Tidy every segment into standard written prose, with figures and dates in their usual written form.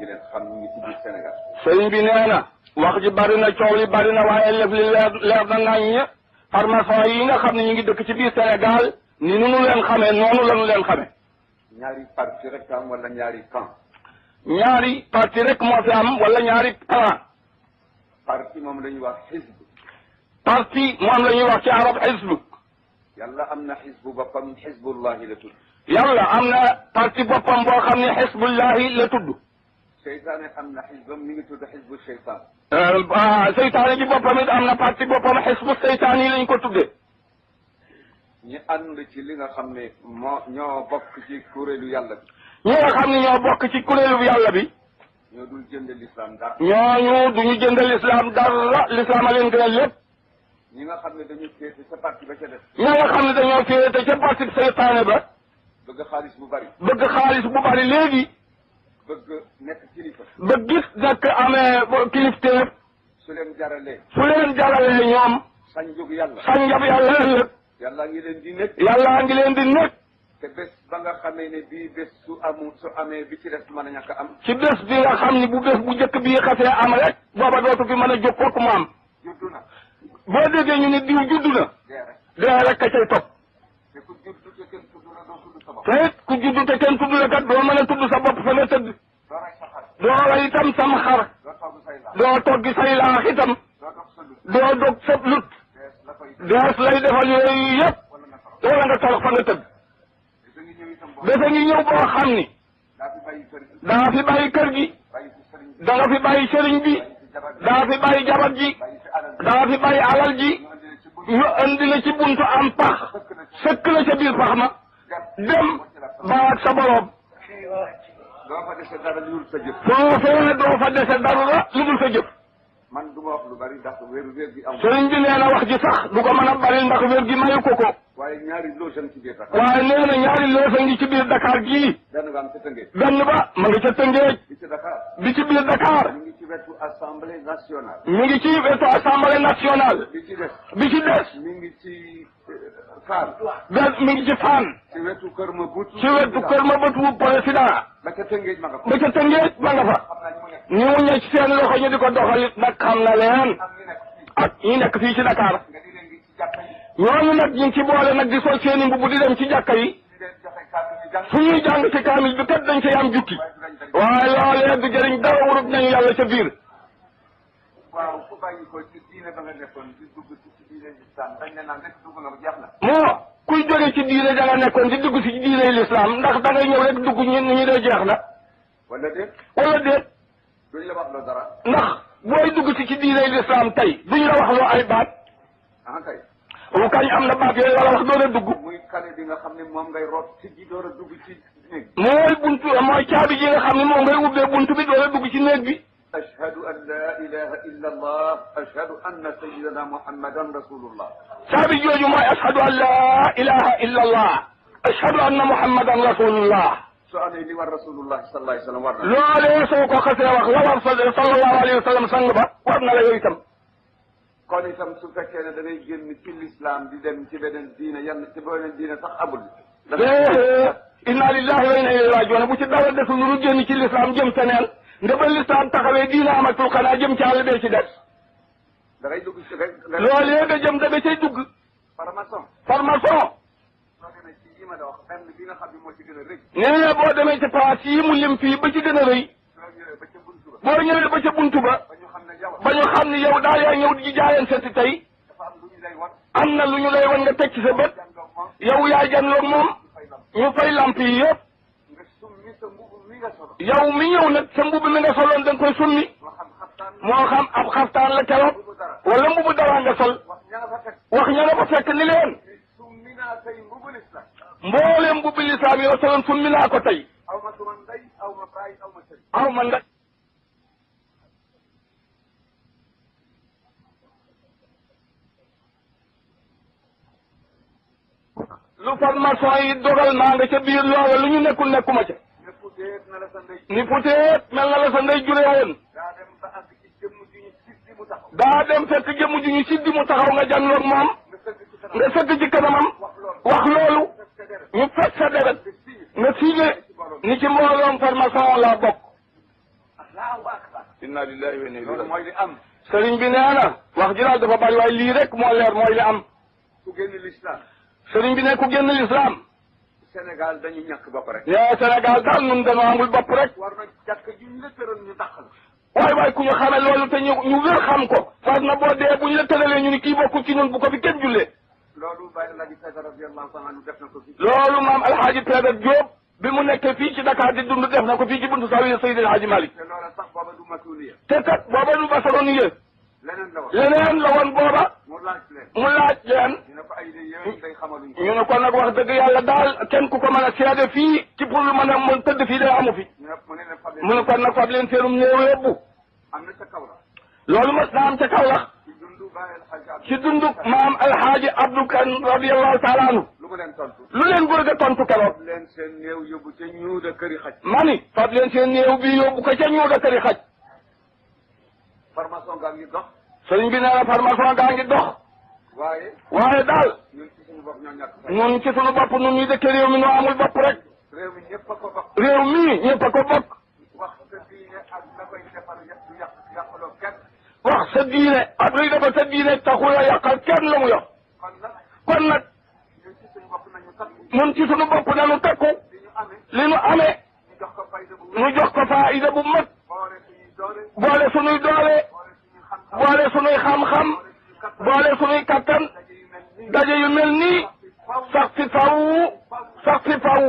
ngi leen xam ñu ngi ci biir Sénégal. sëriñ bi nee na wax ji bari na coow li bari na waaye lëf li leer na naññ formation yi nga xam ne ñu ngi dëkk ci biir Sénégal ni nu leen xamee noonu la ñu leen xamee. ñaari parti rek am wala ñaari camp. ñaari parti rek moo fi am wala ñaari plan. parti moom la ñuy wax xisb. parti moom la ñuy wax ci arab xisb. yàlla am na xisbu boppam xisbullahi la tudd. yàlla am na parti boppam boo xam ne xisbullahi la tudd. seytaane am na xisbam mi ngi tudd xisbu seytaan. seytaane ci boppam it am na parti boppam xisbu seytaan yi lañ ko tuddee. ñi ànd ci li nga xam ne ñoo bokk ci kuréelu yàlla bi. ñi nga xam ne ñoo bokk ci kuréelu yàlla bi. ñoo dul jënd l'islam dara. ñooñu duñu jënd l'islam dara l'islam a leen gën a lépp. ñi nga xam ne dañu féete sa parti ba ca des. ñi nga xam ne dañoo féete ca parti seytaane ba. bëgg xaalis bu bari. bëgg xaalis bu bari léegi. bëgg nekk kilifa. ba gis nekk amee kilifteef. su leen jaralee. su leen jaralee ñoom. sañ jóg yàlla. sañ njab yàlla ëllëg. yàlla ngi leen di nekk. yàlla ngi leen di nekk. te bés ba nga xamee ne bii bés su amee bi ci des mën a ñàkk am. ci bés bi nga xam ni bu bés bu njëkk bii xasee am rek. booba dootu fi mën a jóg kooku mu am. juddu na. boo déggee ñu ne diw juddu na. dee rek ka cay topp. te ku juddu te kenn tudd la doo tudd sa bopp. te it ku juddu te kenn tudd la kat doo mën a tudd sa bopp fa nga tëdd. doo rey sa xar. doo rey itam sam xar. doo togg say laax. doo toggi say laax itam. doo dog sa lut. doo dog sa lut. dees la koy. dees lay defal yooyu yëpp. wala nga torox. wala nga torox fa nga tëdd. te ngi ñëw itam boo. bésa ngi ñëw boo xam ni. daa fi bàyyi kër gi. daa fi bàyyi kër gi. bàyyi fi sëriñ bi. da nga fi bàyyi sëriñ bi. daa fi bàyyi jabar ji. bàyyi fi alal. daa fi bàyyi alal ji. ñu andi la ci bunt. ñu andi la ci buntu am pax. sëkk la ca biir pax ma. dem ba ak sa borom. doo fa dese dara lu dul sa jëf. foofee doo fa dese dara lu dul sa jëf. man du ma wax lu bari ndax wér gi am. sëriñ bi nee na wax ji sax du ko mën a bari ndax wér gi mayu ko ko. waaye ñaari loosam ci biir Dakar. waaye nee na ñaari loosa ngi ci biir Dakar gii. benn ba am ca Tëngéej. benn ba ma ngi ca Tëngéej. bi ci Dakar. bi ci biir Dakar. mi ngi ci wetu assemblée nationale. mi ngi ci wetu assemblée nationale. bi ci des. bi ci des. mi ngi ci Fann. mi ngi ci Fann. ci wetu kër ma but. ci wetu kër ma bëtu président. ba ca Tëngéej ma nga fa. ba ca Tëngéej ma nga fa. xam naa ñu mu nekk. ñu mu ñëw ci seen loxo ñu di ko doxalit nag xam na leen. am ñu nekk fii. ak ñi nekk fii ci Dakar. nga di leen gis ci jàkka yi. ñooñu nag ñu ngi ci boole nag di sol seeni mbubb di dem ci jàkka yi. di leen joxe kàddu ñu jàng. fu ñuy jàng ci kaamil bi kat dañ cay am jukki. waaye loolee du jëriñ dara wurut nañu yàlla ca biir. waaw ku bàyyi ko ci diine ba nga nekkoon di dugg ci diine islam dañ ne naan rek dugg nga ko jeex na. moo kuy jóge ci diine da nga nekkoon di dugg ci diine l'islam ndax da ngay ñëw rek dugg ñu dee jeex na. wala déet. wala déet. duñ la wax loo dara. ndax booy dugg ci diine l'islam tey duñ la wax loo ay baat. ah kay. bu kañ am na baat yooyu wala wax door a dugg. muy kale bi nga xam ne moom ngay root ci ji door a dugg ci néeg. mooy buntu mooy caabi ji nga xam ne moom ngay ubbee buntu bi door a dugg ci néeg bi. ashhadu an la ilaha illa allah ashhadu anna sayyidana muhammadan rasulullah. caabi jooju mooy ashhadu an la ilaha illa allah ashhadu anna muhammadan rasulullah. soo amee li war rasulullah sallallahu alayhi wa sallam war na. loolee soo ko xasee wax la war sallallahu alayhi wa sallam sang ba war na la yow itam. kon itam su fekkee ne da ngay génn ci l'islam di dem ci beneen diine yenn ci beneen diine sax amul. inna lillahi wa inna ilayhi rajiun bu ci dara desul lu génn ci l'islam jëm feneen nga ba l'islam taxawee diine amatul xanaa jëm ci àll bee ci des. da ngay dugg ci loolee nga jëm da nga cay dugg. farmason. farmason. soo demee ci yi ma la wax benn bi nga xam ne moo ci gën a rëy. nee na boo demee ci place yi mu lim fii ba ci gën a rëy. boo ñëwee ba ca buntu ba. ba ñu xam ne yow daal yaa ñëw di jaayeen seeti tey. am na lu ñu lay wan nga teg ci sa bët. yow yaa janloog moom. ñu fay lamp yi yëpp. yow mi ñëw nag sa mbubb mi nga soloon da nga koy summi. moo xam ab xaftaan la keroog. wala mbubu dara nga sol. wax ña nga fa fekk ni leen. mbooleem mbubbi lislaam yoo soloon summi naa ko tey. aw ma nda lu formation yi dogal maa nga ca biir loola lu ñu nekkul nekkuma ca. ni puteet mel na la sa ndey juree woon. daa dem fekk jëmm ju ñu siddi mu taxaw nga janloog moom. nga sëgg ci kanamam. wax loolu. ñu fekk sa deret. nga signé ni ci mbooloom formation laa bokk. lillahi wa inna ilayhi loolu mooy li am. sëriñ bi nee na wax ji daal dafa bari waaye lii rek moo leer mooy li am. ku génn l'islam. sëriñ bi ne ku génn l'islam. Sénégal dañu ñàkk bopp rek. nee Sénégal daal ñun dañoo amul bopp rek. war na jàkk ji ñu la tëral ñu dàq la. waay ku ñu xamee loolu te ñu wér xam ko. war na boo dee bu ñu la tëralee ñu ni kii bokkul ci ñun bu ko fi kenn jullee. loolu Baye El Hadj Pedro radiyallahu anhu def na ko fi. loolu maam Alhaji Pedro Diop bi mu nekkee fii ci Dakar di dund def na ko fii ci buntu Zawiya Seydi El Hadji Malick. te loola sax booba du masuliya. te kat booba du maçonnier. leneen la woon leneen la woon booba. mu laaj leen. mu laaj leen. ñu ne ko ay de yéen day xamaluñ ko. ñu ne ko nag wax dëgg yàlla daal kenn ku ko mën a seede fii ci pour lu mën a mën tëdd fii day amu fi. ñu ne mu ne leen fab leen. mu ne kon nag fab leen seenum néew yóbbu. am na ca kaw la. loolu mas na am ca kaw la. ci dundu Baye El Hadj. ci dundu maam Alhaji Abdou Kane radiyallahu taala anhu. lu mu leen tontu. lu leen góor ga tontu keroog. fab leen seen néew yóbbu ca ñuuda këri xaj. mani fab leen seen néew bi yóbbu ko ca ñuuda këri xaj. formation gaa ngi dox. sëriñ bi nee na formation gaa ngi dox. waaye daal. ñun ci suñu bopp ñoo ñàkk. ñun ci suñu bopp ñun ñuy dëkk réew mi noo amul bopp rek. réew mi ñëpp a ko bokk. réew mi ñëpp a ko bokk. wax sa diine ak la koy defar du yàqaloo kenn. wax sa diine ak luy defar sa diine taxul a yàqal kenn la mu yor. kon nag. ñun ci suñu bopp nañu takku. ñun ci suñu bopp nañu takku. li ñu amee. ñu jox ko faayida bu mag. boole suñuy doole. boole suñuy xam-xam. boole suñuy kattan. daje yu mel nii. sax fi faw. sax fi faw.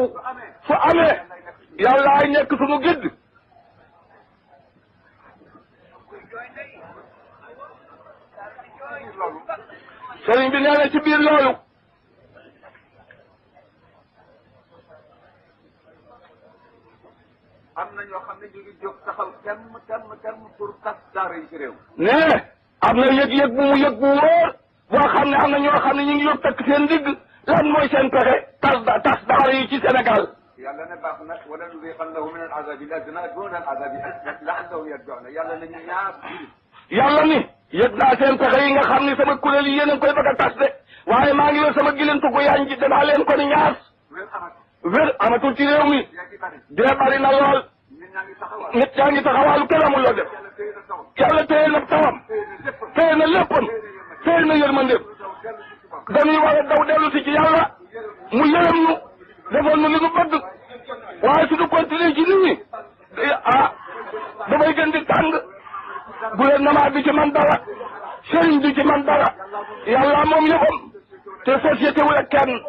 su amee. yàllaay nekk suñu gidd. sëriñ bi nee na ci biir loolu. am na ñoo xam ne ñu ngi jóg taxaw temm pour tas daara yi ci réew. nee am na yëg-yëg bu mu yëg bu wóor boo xam ne am na ñoo xam ne ñu ngi yóbbu takk seen digg lan mooy seen pexe tas daara yi ci Sénégal. yàlla ne baax na wala nuziqannahum min al-azabi al-adna duna al-azabi al-akbar la'allahum yarji'un yàlla na ñu ñaar yàlla ni yëg naa seen pexe yi nga xam ne sama kuréel yi yéen a ngi koy bëgg a tas de waaye maa ngi yor sama gilintu ko yaañ ji danaa leen ko ni ñaar. wér amatul ci réew mi. dee bari na lool. nit yaa ngi taxawaalu kenn amul loo def. yàlla téye na tawam. téye na léppam. téye na yërmandeem. dañuy war a daw dellu si ci yàlla. mu yërëm ñu. defoon nu li nu bëgg. waaye suñu continuer ci nit ñi. damay gën di tàng. gouvernement bi ci man dara. sëriñ bi ci man dara. yàlla moom yëppam. te société wu la kenn.